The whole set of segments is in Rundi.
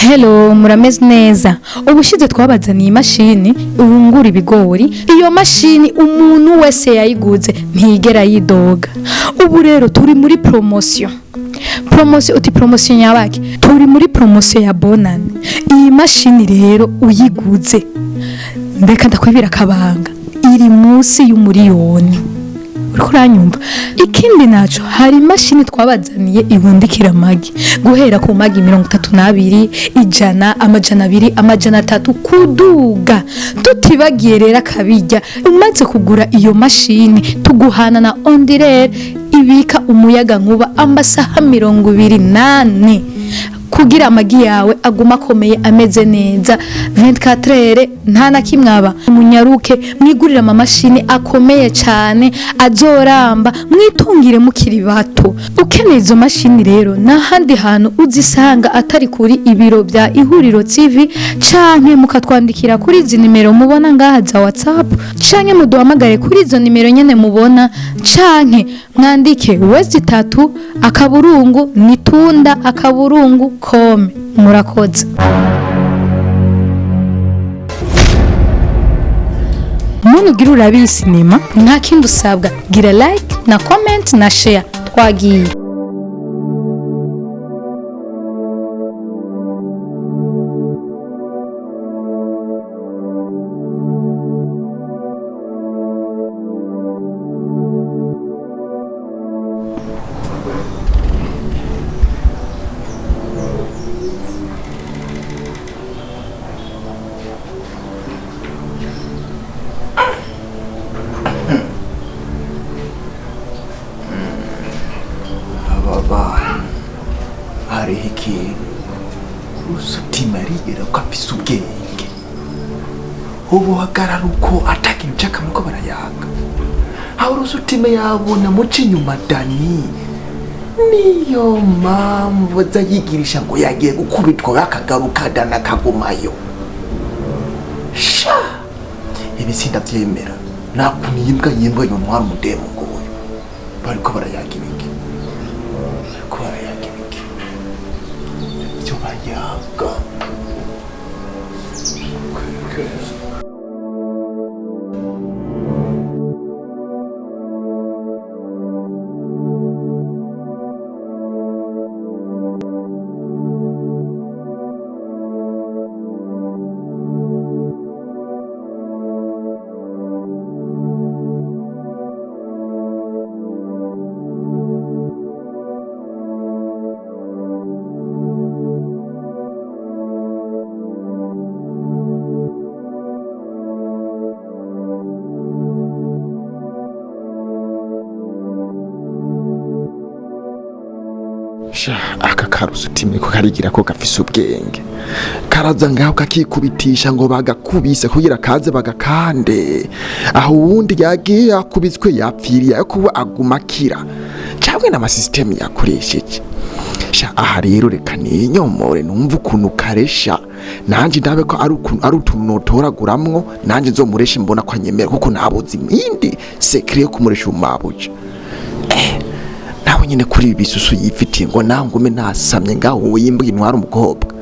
Hello, murameze neza. Ubushize twabazaniye imashini ihungura ibigori. Iyo mashini umuntu wese yayiguze ntiyigera yidoga. Ubu rero turi muri promotion. Promotion uti promotion yabaki? Turi muri promotion ya bonane. Iyi mashini rero uyiguze, mbeka ndakwibira akabanga, iri munsi y'umuriyoni. Uriko uranyumva? Ikindi naco, hari imashini twabazaniye ibundikira amagi guhera ku magi 32, 100, 200, 300 kuduga. Tutibagiye rero akabirya, umaze kugura iyo mashini tuguhana na ondirere ibika umuyaga nkuba amasaha 24 kugira amagi yawe aguma akomeye ameze neza 24 heures, nta na kimwe aba. Munyaruke mwigurire amamashini akomeye cyane azoramba, mwitungire mukiri bato. Ukeneye izo mashini rero n'ahandi hantu uzisanga atari kuri ibiro bya Ihuriro TV, canke mukatwandikira kuri izi nimero mubona ngaha za WhatsApp, canke muduhamagare kuri izo nimero nyene mubona, canke mwandike wezi tatu akaburungu nitunda akaburungu com. Murakoze. Muntu ugira urabe sinema, nta kindi usabwa, gira like na comment na share. Twagiye. Aba bana hariho ikintu Rusutima arigera ko afise ubwenge, ubu hagarara uko atakintu c'akamaro ko barayaga. Aho Rusutima yabona muca inyuma Dani, niyo mpamvu aza yigirisha ngo yagiye gukubitwa akagaruka Dani akagumayo. Sha, ibi sindavyemera, nakuntu imbwa yimbwa yontwara umudemu nguyu. Bariko barayaga ibiki? Bariko barayaga ibiki? Ivyo bayaga. Kweke. Sha, aka karusutima ko karigira ko gafise ubwenge, karaza ngaho kakikubitisha ngo bagakubise kugira kaze bagakande, aho uwundi yagiye yakubiswe yapfiriye ariko we aguma akira, cyangwa n'amasisitemu yakoresheje. Sha, aha rero reka ninyomore numva ukuntu karesha, nanje ndabe ko ari ukuntu ari utuntu notoraguramwo, nanje nzomureshe mbona ko anyemera, kuko nabuze iyindi sekire yo kumuresha umabuja. Nawe nyine kuri ibi bisusu yifitiye ngo nangume nasamye ngaho yimbwa intwara umukobwa.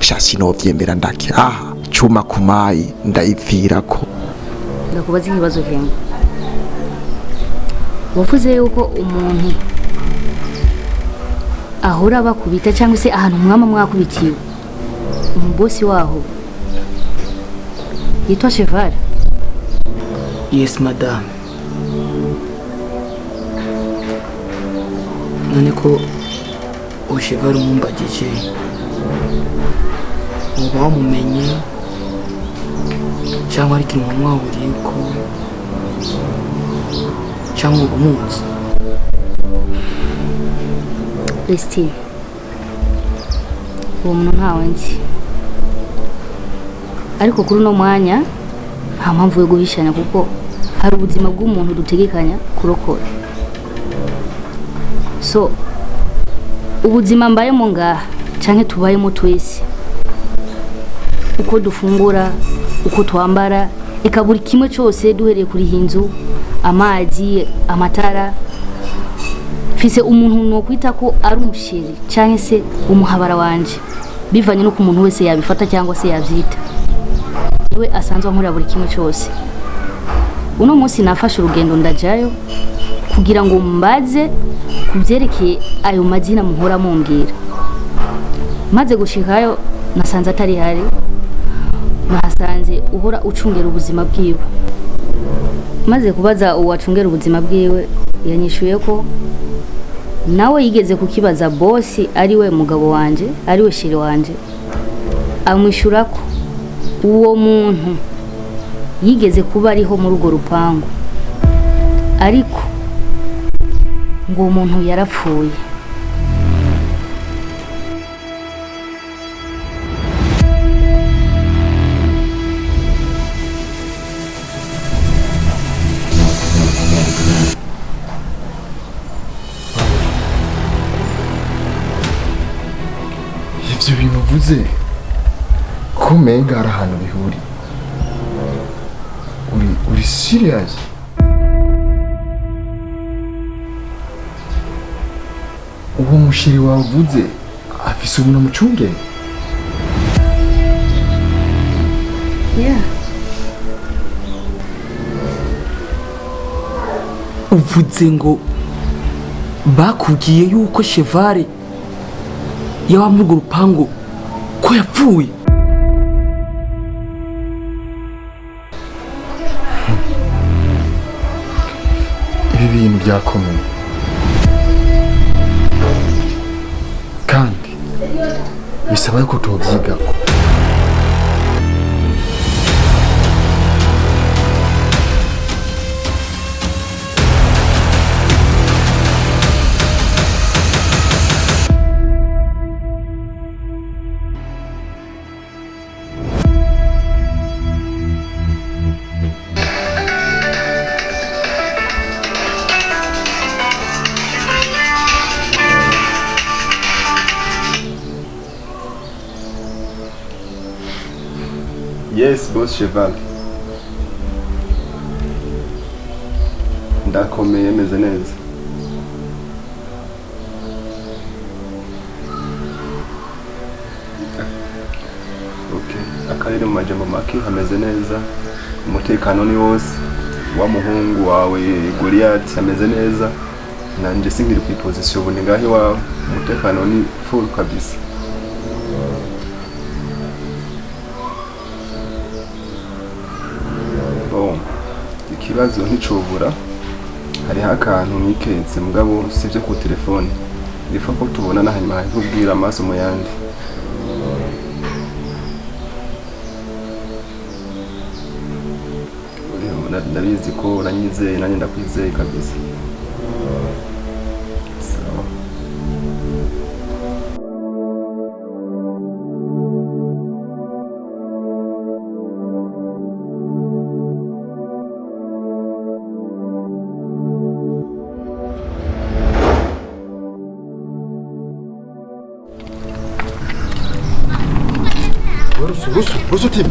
Sha, sinovyemera ndake aha cuma kumayi ndayipfirako. Ndakubaza ikibazo kimwe. Wavuze yuko umuntu ahora bakubita cyangwa se ahantu mwama mwakubitiwe, umubosi waho yitwa Cheval? Yes, madame. None ko Osheval umumbagije, uba wamumenye cyangwa ari ikintu mwahuriyeko cyangwa uba umuzi? Christine, uwo muntu ntawe nzi, ariko kuri uno mwanya nta mpamvu yo guhishanya kuko hari ubuzima bw'umuntu dutegekanya kurokora. So ubuzima mbayemo ngaha canke tubayemo twese, uko dufungura, uko twambara, eka buri kimwe cyose duhereye kuri hinzu, amazi, amatara, mfise umuntu nokwita ko ari umusheri canke se umuhabara wanje. Bivanye n'uko umuntu wese yabifata cyangwa se yabyita, niwe asanzwe ankorera buri kimwe cyose. Uno munsi nafashe urugendo ndajayo kugira ngo mbaze ku byerekeye ayo mazina muhora mumbwira. Maze gushikayo nasanze atari hari, nahasanze uhora ucungera ubuzima bwiwe. Maze kubaza uwacungera ubuzima bwiwe, yanyishuye ko nawe yigeze kukibaza bosi, ari we mugabo wanje, ari we chéri wanje, amwishyura ko uwo muntu yigeze kuba ariho muri urwo rupangu, ariko ngo uwo muntu yarapfuye. Ivyo bintu uvuze ko umenga hari ahantu bihuriye. Uri serious? Uwo mu chéri wawe uvuze afise umuntu amucungera? Yeah. Uvuze ngo bakubwiye yuko Chevale yaba muri urwo rupangu ko yapfuye? Ibi bintu byakomeye kandi bisaba yuko tubyigako. Yes, boss Cheval. Ndakomeye, meze neza. Okay, akarere mu majambo make hameze neza, umutekano ni wose, wa muhungu wawe Goliath ameze neza, nanje sinkiri ku position ubu ni ngaho iwawe, umutekano ni full kabisa. Bon, ikibazo nticobura, hariho akantu niketse mugabo sivyo ku telefone, bifa ko tubonana hanyuma nkubwira amaso mu yandi. Ndabizi ko uranyizeye nanjye ndakwizeye kabisa. Sawa. Rusu, rusu, rusu timu.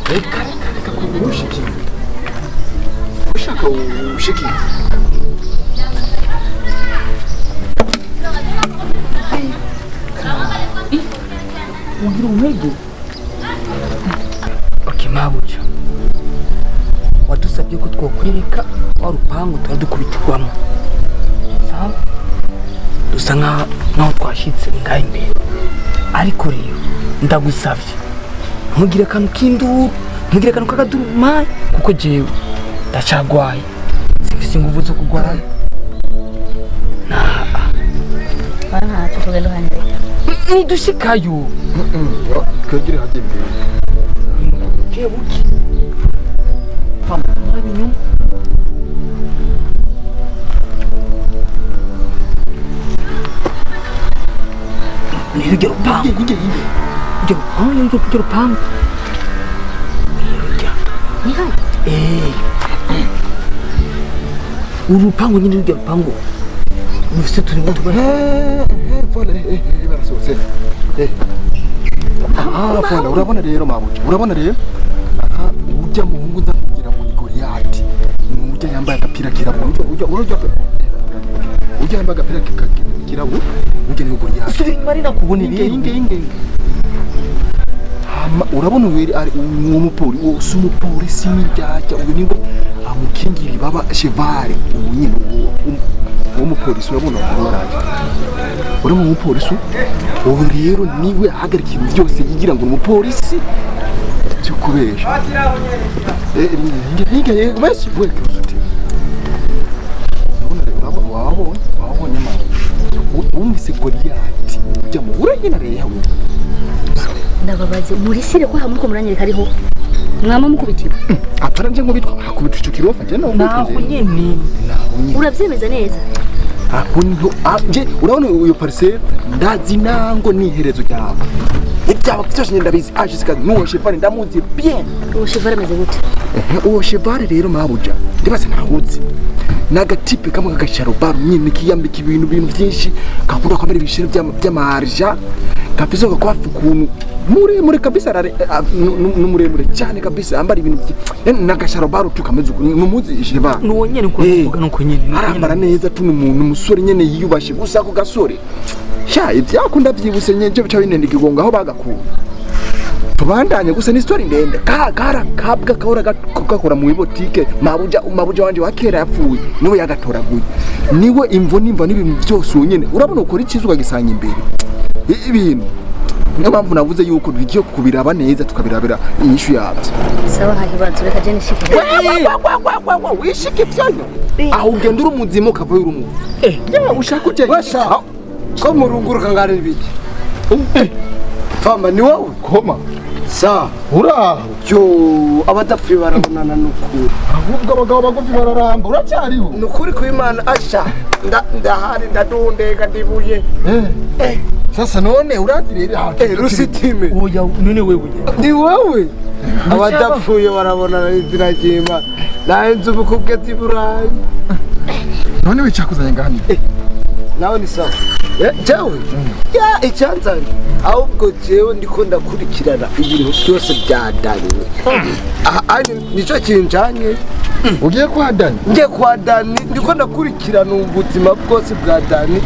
Reka, reka, reka kugushikira. Ushaka ushikira. Ugira umwege. Okay, mabuja, wadusabye ko twokwereka wa rupangu turadukubitirwamo. Sawa, dusa nkaho twashitse ngaho imbere, ariko rero ndagusavye ntugire akantu k'induru, ntugire akantu k'akadurumayi, kuko jewe ndacagwaye, simfise inguvu zo kugwana. Ntacyo tugenda uhanireka. Nidushikayo Twegere hajya imbere. Buke buke murabe inyuma. Ni rujya rupangu. Inge, inge. Rujya rupangu. Ni rujya. Ni hano. Eh. Uru rupangu nyine, rujya rupangu rufise uturimo tuba. Voilà, barasohotse. Ah, voilà, urabona rero mabuja, urabona rero? Aha, ujya muhungu nza kugira ngo ni Goliath. Ni ujya yambaye agapira kirabura, ujya. Ujya yambaye agapira kirabura, ujya niwe Goliyati. Subira inyuma ari nakubona. Inge Rero inge inge inge. Hama urabona uyu ari uwo mupoli, uwo si umupolisi n'indyarya, uyu niwe amukingira ibaba chevale, uwo nyine uwo mupolisi urabona uwo araje. Urabona umupolisi uwo rero niwe ahagarika ibintu byose yigira ngo ni umupolisi byo kubesha. Inge inge inge basi we kirusute. Urabona wabonye mama. Wumvise Goliyati ujya mu urengera rero. Ndababaze muri sire ko hamwe ko muranyereka ariho mwama mukubitira. Apana nje nkubitwa hakubita ico kirofa nje no Naho nyene. Naho nyene. Uravyemeza neza? Aho niho nje urabona uyo parcelle ndazi nango ni iherezo ryawe ibyaba byose nje ndabizi aje sika nuwo chevale ndamuzi bien. Uwo chevale ameze gute? Uwo chevale rero mabuja ndibaze ntawuzi n'agatipe kamwe k'agasharobaro nyine kiyambika ibintu byinshi kakunda kwambara ibishiro by'amarja kafise gakwafu ukuntu muremure kabisa n'umuremure cyane kabisa ambara ibintu n'agasharobaro tu kameze uku numuzi chevale. Nuwo nyene uko uvuga nuko nyene. Arambara neza tu n'umuntu umusore nyene yiyubashe gusa ako gasore sha ibyakunda byibuse nyeje bica binenda ikigongo aho bagakura tubandanye gusa ni story ndende kara kabwa kahora gakora mu botike mabuja wanje wa kera yapfuye niwe yagatoraguye niwe imvo nimva n'ibintu byose nyene urabona ukora ikizu ukagisanga imbere ibintu niyo mpamvu navuze yuko bigiye kubiraba neza tukabirabira inyishu yabyo. Sawa nta kibazo reka je nishike. Wishike ivyanyu aho ugenda uri umuzima ukavayo uri umuvu ushaka ujya Wesha ko murunguruka ngari biki fama ni wowe koma sa uraho yo abadapfuye barabonana nukuri. Ahubwo abagabo bagufi bararamba uracyariho. Nukuri kw'Imana asha ndahari ndadundega ndibuye. Sasa none urazi rero Rusitime. Oya none wewe ni wowe abadapfuye barabonana n'izina ry'Imana nawe nzi ubukubwe Burayi. None wicakuzanye ngani? Nawe ni sawa jewe ya icyanzanye ahubwo jewe ndiko ndakurikirana ibintu byose bya Dani. Aha nico kinjanye. Ugiye kwa Dani? Ngiye kwa Dani ndiko ndakurikirana ubuzima bwose bwa Dani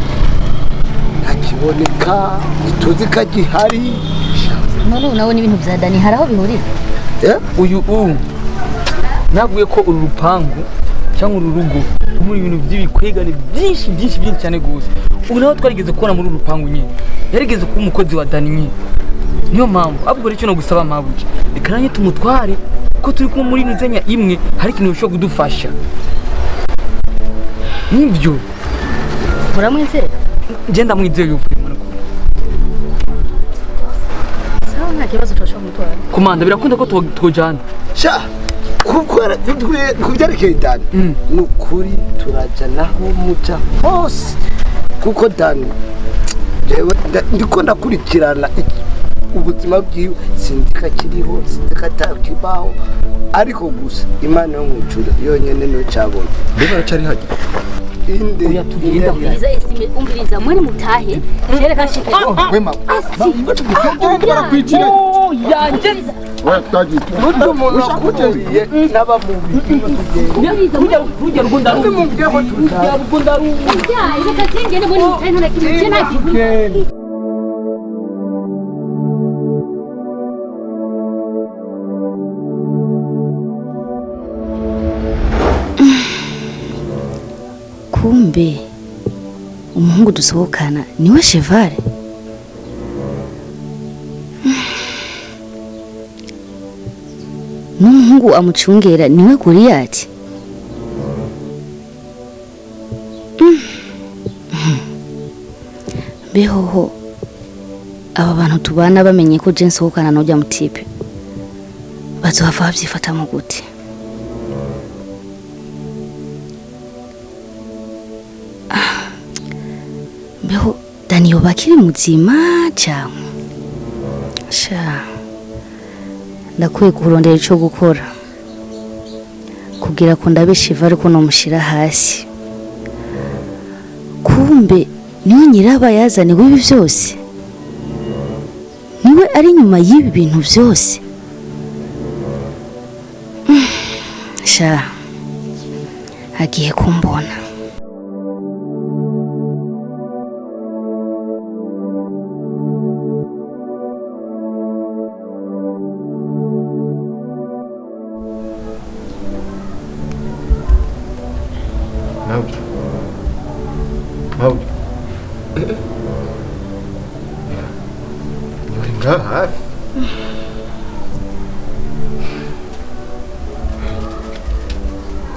ntakiboneka ntituzi ko agihari. None ubu nawe n'ibintu bya Dani hari aho bihurira? Uyu naguye ko uru rupangu cyangwa uru rugo muri ibintu by'ibikwegane byinshi byinshi byinshi cyane gose. Ubu naho twarigeze kubona muri uru rupangu nyine yarigeze kuba umukozi wa Dani nyine niyo mpamvu ahubwo rero icyo nagusaba mabuja reka nanjye tumutware ko turi kumwe muri nuzenya imwe hari ikintu bishobora kudufasha nibyo. Muramwizera? Nje ndamwizeye ufurima. Sawa nta kibazo turashobora kumutwara. Komanda birakunda ko twojana. Sha kubyerekeye Dani ni ukuri turaja naho muja hose kuko Dani ndiko ndakurikirana ubuzima bwiwe sinzi ko akiriho sinzi ko atakibaho ariko gusa Imana yo mw'ijuru yonyene niyo cabona. Mbega aracari hajya? Inde Umviriza esime umviriza mwene mutahe jereka nshike. Wema barakwicira. Oya nje Burya umuntu akuburiye n'abamubi kurya rugunda Mubwire ko rugunda Oya reka tengene mwene mutahe nta kimwe je nta tugende. Kumbe umuhungu dusohokana niwe Chevale. N'umuhungu amucungera niwe Goliyati. Behoho aba bantu tubana bamenye ko je nsohokana n'ujya mutipe bazohava babyifatamo gute? Beho Dani yoba akiri muzima cyangwa sha ndakwiye kurondera ico gukora kugira ko ndabe Chevale ko nomushira hasi. Kumbe niwe nyiraba yazane w'ibi byose, niwe ari nyuma y'ibi bintu byose. Sha agiye kumbona. Mabuja. Uri ngaha hafi.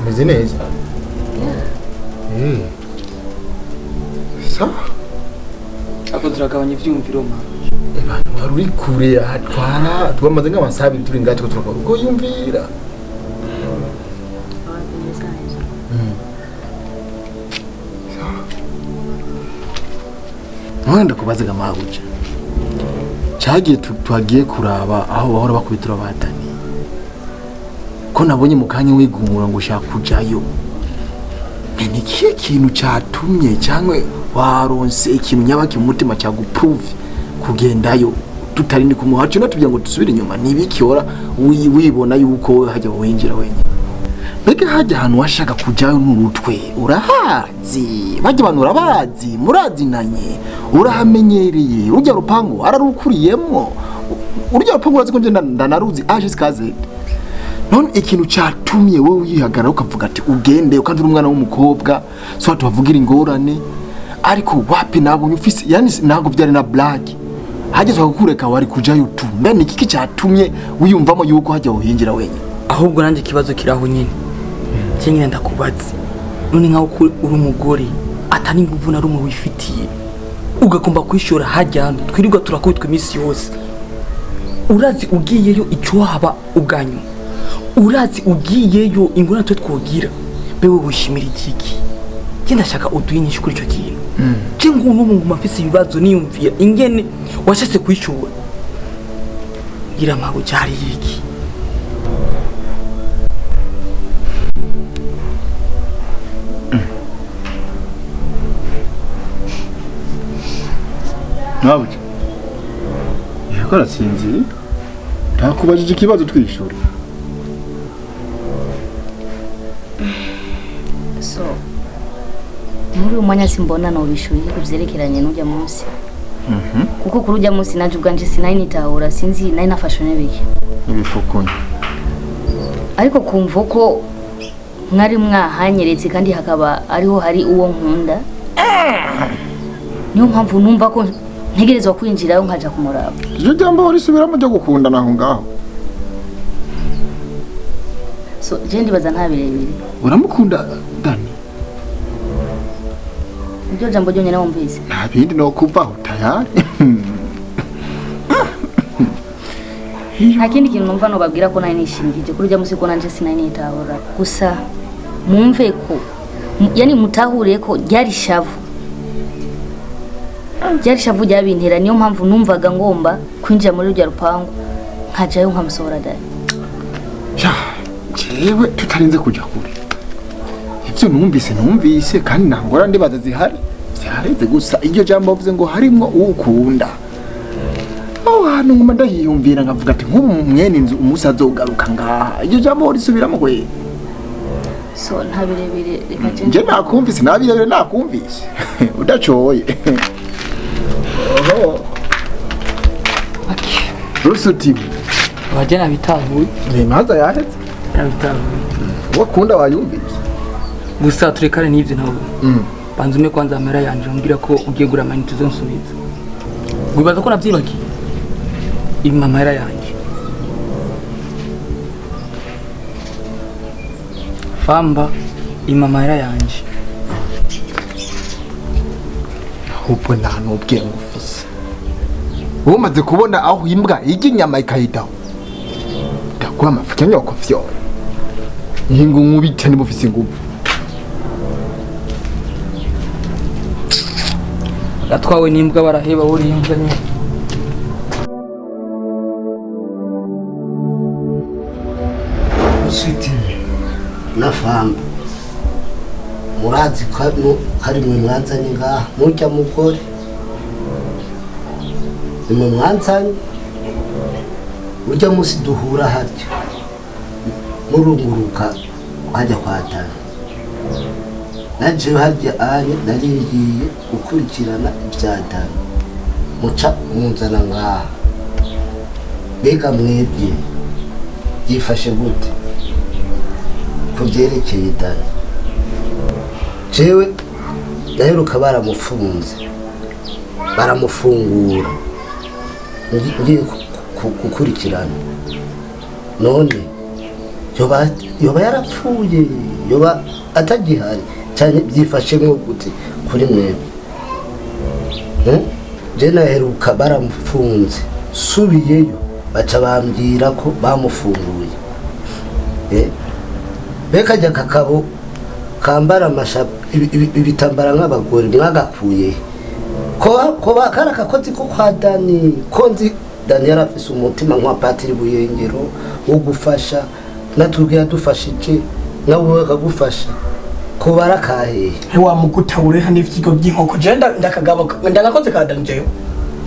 Umeze neza? Yeah. Sawa. Ako turagabanya ivyumviro ma. Abantu wari uri kure atwara twamaze nk'amasaha abiri turi ngaha turiko turakora uko yumvira. None ndakubaza ga mabuja. Cagiye twagiye kuraba aho bahora bakubitira batani. Ko nabonye mu kanya wigumura ngo ushaka kujayo. Ni ikihe kintu catumye cyangwa waronse ikintu nyabaki mu mutima cyaguprove kugendayo tutari ni kumuhacu natubya ngo dusubire inyuma nibiki ora wibona yuko hajya winjira wenyine. Mbega hajya ahantu washaka kujayo n'urutwe urahazi bajya abantu urabazi murazinanye urahamenyereye urya rupangu ararukuriyemwo urya rupangu urazi ko nje ndanaruzi A jusqu'à Z. None ikintu cyatumye wowe wihagarara ukavuga ati ugende kandi uri umwana w'umukobwa so tubavugira ingorane ariko wapi nabonye ufise yani ntabwo byari na blague hageze kukureka wari kujayo tu mbe ni kiki cyatumye wiyumvamo yuko hajya uhinjira wenyine? Ahubwo nanjye ikibazo kiraho nyine. Nyine ndakubaza. None nkaho ko uri umugore atani inguvu na rumwe wifitiye ugagomba kwishora hajya hantu twirirwa turakubitwa iminsi yose. Urazi ugiyeyo icyo waba ubwanyu. Urazi ugiyeyo ingorane twe twogira. Bewe wishimira ikiki? Njye ndashaka uduhe inyishu kuri icyo kintu. Je ngubu nguma mfise ibibazo niyumvira ingene washatse kwishora. Ngira mago cyari iki? Mabuja. Yego arasinziriye. Ntakubajije ikibazo twishura. So muri uyu mwanya simbona nobishuye kuvyerekeranye n'urya munsi. Kuko kuri urya munsi naje ubwanje sinari nitahura sinzi nari nafashwe n'ibiki. Ibifukunye. Ariko kumva ko mwari mwahanyeretse kandi hakaba ariho hari uwo nkunda. Niyo mpamvu numva ko ntegerezwa kwinjirayo nkaja kumuraba. Iryo jambo risubiramo ryo gukundana aho ngaho. So je ndibaza nta birebire. Uramukunda Dani? Iryo jambo ryonyene wumvise. Nta bindi no kuvaho tayari. Nta kindi kintu numva nobabwira ko nari nishingije kuri urya munsi ko nanje sinari nitahura. Gusa mumve ko yani mutahure ko ryari shavu. Ryari shavu ryabintera niyo mpamvu numvaga ngomba kwinjira muri rurya rupangu nkajayo nkamusohora Dani. Jewe tutarinze kuja kure. Ivyo numvise kandi nangora ndibaza zihari. Zihareze gusa iryo jambo bavuze ngo harimwo ukunda. Aho hantu nguma ndahiyumvira nkavuga ati nk'ubu mwene inzu umunsi azogaruka ngaha. Iryo jambo risubiramo gwe. So nta birebire reka je. Nje nakumvise nabirebire nakumvise. Udacoye. Oho. Rusuti. Waje nabitahuye. Ni maza yaheze. Nabitahuye. Wakunda wayumvise. Gusa turekane n'ivyo nawe. Banza ume kwanza amera yanje umbwira ko ugiye gura amanite uzonsubiza. Wibaza ko navyibagiye? Ima amahera yanje. Famba ima amahera yanje. Ahubwo nta n'ubwenge ufise. Umaze kubona aho imbwa irya inyama ikayidaho. Ndaguha amafuka nyoko vyo. Nkingo nkubite niba ufise inguvu. Gatwawe n'imbwa baraheba uri imbwa nyine. Sweet na famba. Murazi ko hari mwe mwanzanye ngaha murya mugore. Nimwe mwanzanye urya musi duhura harya. Murunguruka hajya kwa Dani. Naje harya anye narigiye gukurikirana ibya Dani. Muca munzana ngaha. Mbega mwebwe yifashe gute ku byerekeye Dani? Jewe Ndaheruka baramufunze, baramufungura. Ngiye gukurikirana none yoba yarapfuye, yoba atagihari cyane, byifashe nko gute kuri mwebwe? Je naheruka baramufunze, subiyeyo baca bambwira ko bamufunguye. Bekajya kakabo kambara ibitambara nk'abagore mwagakuye ko bakara kakozi ko kwa Dani, ko nzi Dani yari afise umutima nka Patiri Buyengero wo gufasha, natubwiye yadufashije, nawe akagufasha, ko barakahehe? Wa muguta ureha n'ivyigo by'inkoko, je ndakagabo ndagakoze ka Dani.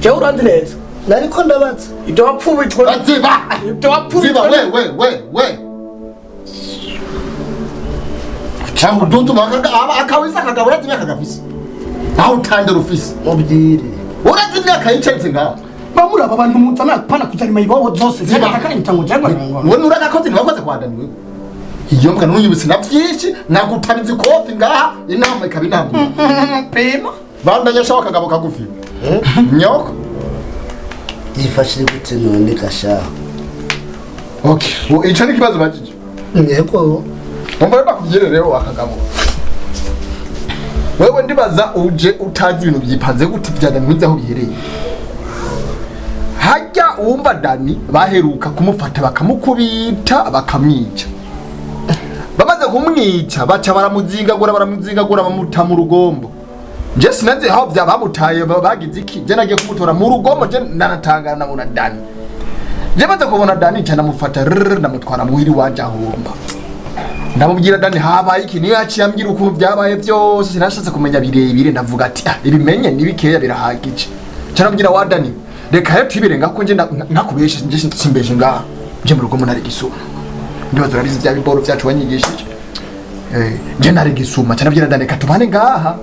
Jewe uranzi neza. Nariko ndabaza. Ibyo wapfubitwe. Ziba! Ibyo wapfubitwe. Ziba, we we we we, cyangwa udutuma akawisa akagabo. Urazi imyaka gafise aho utandera ufise? Mubwire. Urazi imyaka yicaritse ngaho? Bamuraba abantu muzana pana kuzana imayibobo zose. Ziba. Zigatakara ngo jengwa. Wowe nuragakoze, ntiwakoze kwa Dani wewe. Iyo mbwa nuyibutse na byinshi nagutabiza ikofi ngaha, inama ikaba inama. Pima. Bandanya shaho akagabo kagufi nyoko. Byifashe gute none gashaho? Okay, ico ni ikibazo bajije. Yego. Umva rero bakubwire rero akagabo. Wewe ndibaza uje utazi ibintu byipanze gute bya Dani, ntuzi aho bihereye. Hajya wumva Dani baheruka kumufata bakamukubita bakamwica. Bamaze kumwica baca baramuzingagura, baramuzingagura, bamuta mu rugombo. Je sinazi aho bya bamutaye, bagize iki. Je nagiye kumutora mu rugombo, je nanatangana nabona Dani. Je maze kubona Dani nca ndamufata rrrr, ndamutwara muhiri wanje ahomba. Ndamubwira: "Dani, habaye iki?" Niyo yaciye ambwira ukuntu byabaye byose. Sinashatse kumenya birebire, ndavuga ati: "Ah, ibimenye ni bikeya birahagije." Cyarambwira: "Wa Dani, reka rero tubirenga ko nje ntakubeshe, nje simbeshe ngaha, nje mu rugo munari gisuma." Ndibaza urabizi bya biboro byacu wanyigishije. Nje nari gisuma. Cyarambwira: "Dani, reka tubane ngaha."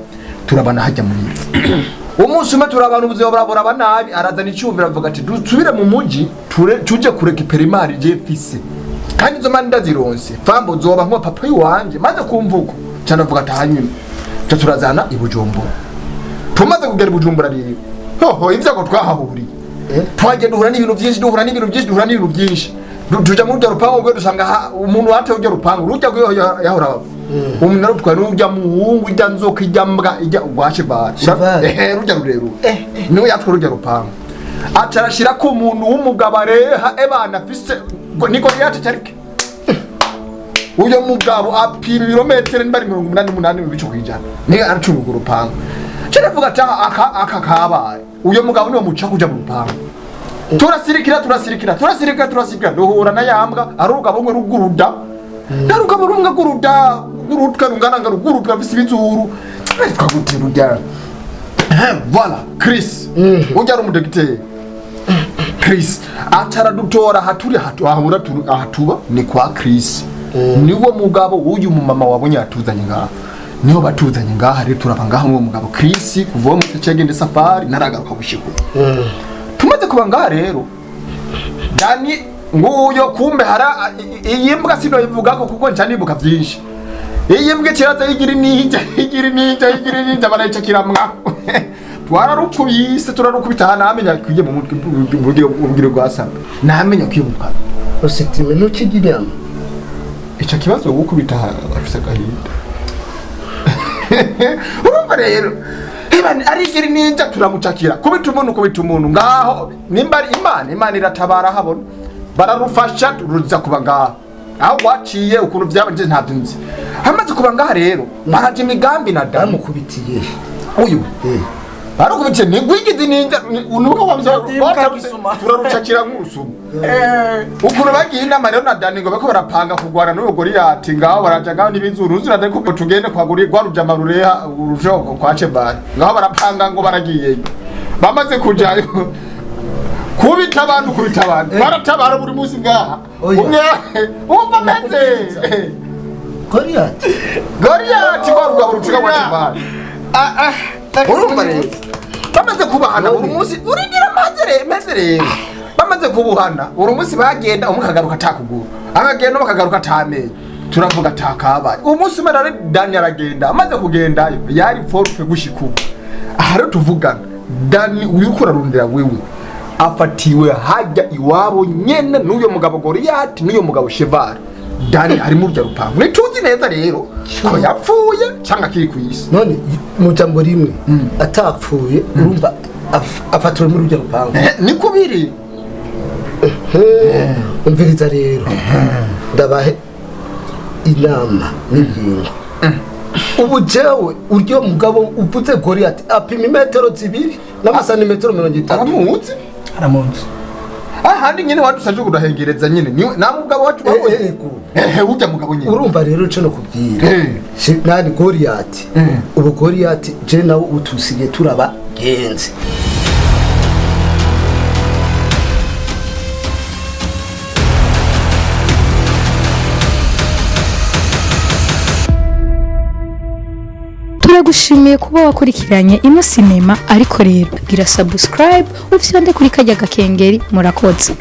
Turabana hajya muhira. Umunsi umwe turabana, ubuzima buraba nabi, arazana icyumviro avuga ati: "Dusubire mu muji tuje kurekipera imari je mfise, kandi izo mari ndazironse fambo zoba nkuba papa iwanje." Maze kumva uko cyane avuga ati: "Hanyuma ca turazana i Bujumbura." Tumaze kugera i Bujumbura rero, hoho ibyago twahahuriye, twagiye duhura n'ibintu byinshi, duhura n'ibintu byinshi, duhura n'ibintu byinshi. Tuja muri urya rupangu rwe, dusanga umuntu wateye urya rupangu rujya rwe yahora aba umuntu arutwaye n'urya muhungu, ijya nzoka, ijya mbwa, ijya rwa Shivali. Shivali. Ehe, rujya rurerure niwe yatwara urya rupangu, aca arashira ko umuntu w'umugabo areha ebana afise ni Goliyati cyarike. Uyo mugabo apima ibirometero niba ari 88 mu bice kwijana, niyo aracunga urwo rupangu. Caravuga ati: "Aha, aka kabaye, uyo mugabo niwe muca kuja mu rupangu." Turasirikira, turasirikira, turasirikira, turasirikira, duhura na yambwa ari urugabo rumwe ruguruda, nta rugabo rumwe guruda gurutwa rungana nga rugurutwa rufise ibizuru, rwitwa gute rujya? Voilà, Chris. Ujya ari umudogiteri Chris, ataradutora haturi hatu ahura ahatuba ni kwa Chris. Niwo mugabo w'uyu mumama wabonye yatuzanye ngaha, niho batuzanye ngaha rero. Turava ngaha n'uwo mugabo Chris. Kuva uwo munsi cyagende safari naragaruka gushika ubu. Tumaze kuba ngaha rero, Dani nguyo kumbe hara iyi mbwa sinoyivugako kuko nca nibuka byinshi. Iyi mbwa ikiraza yigira ininja, yigira ininja, yigira ininja, barayicakiramwa. Twararukubise, turarukubita aha ntamenya akwiye mu mutwe ubwiro rwa saba ntamenya akwiye mu kanwa. Usitime ntukirya inyama? Icyo kibazo gukubita afise agahinda. Urumva rero Ibani arigira ninja, turamucakira kubita umuntu, kubita umuntu ngaho. Nimba ari Imana, Imana iratabara, habona bararufasha, ruza kuba ngaho aho rwaciye. Ukuntu byaba nje ntabyo nzi. Hamaze kuba ngaha rero baraje imigambi na Dani. Bamukubitiye? Uyu barukubitiye nigwigize ninja nuko Gisuma. turarucakira nk'urusuma. Ukuntu bagiye inama rero na Dani ngo bako barapanga kugwana n'uwo Goliyati ngaho, baraja ngaho n'ibizuru uzura ko tugende kwa Goli rwa rujama rureha urujoko kwa Chebari ngaho. Barapanga ngo baragiyeyo, bamaze kujayo kubita abantu, kubita abantu, baratabara buri munsi ngaha. Oya. Umwe umva meze Goliyati. Goliyati rwa rugabo rucika kwa Chebari. Urumva rero bamaze kubahana buri munsi urindira maze meze rero bamaze kubuhana buri munsi bagenda, umwe akagaruka atakuguru, akagenda umwe akagaruka atamenye. Turavuga atakabaye. Umunsi umwe rero Dani aragenda, amaze kugendayo yari forfait gushika ubu. Aha rero tuvugana, Dani uriko urarondera wewe afatiwe hajya iwabo nyene n'uyo mugabo Goriyati n'uyo mugabo Cheval. Dani ari muri urya rupangu, ntituzi neza rero ko yapfuye cyangwa akiri ku isi. None mu jambo rimwe, atapfuye, urumva afatiwe muri urya rupangu? Niko biri. Umviriza rero, ndabahe inama n'ingingo. Ubu jewe uryo mugabo uvuze Goriyati apima imetero 2 n'amasantimetero 30. Aramuzi. Aramunsi. Ahandi nyene wadusaje kudahengereza nyene niwe na mugabo wacu babonye. Ego. Urya mugabo nyene. Urumva rero ico nokubwira, nani Goriyati, ubu Goriyati je nawe utusigaye turaba genzi. Turagushimiye kuba wakurikiranye ino sinema, ariko rero gira subscribe, ufyonde kuri karya gakengeri. Murakoze.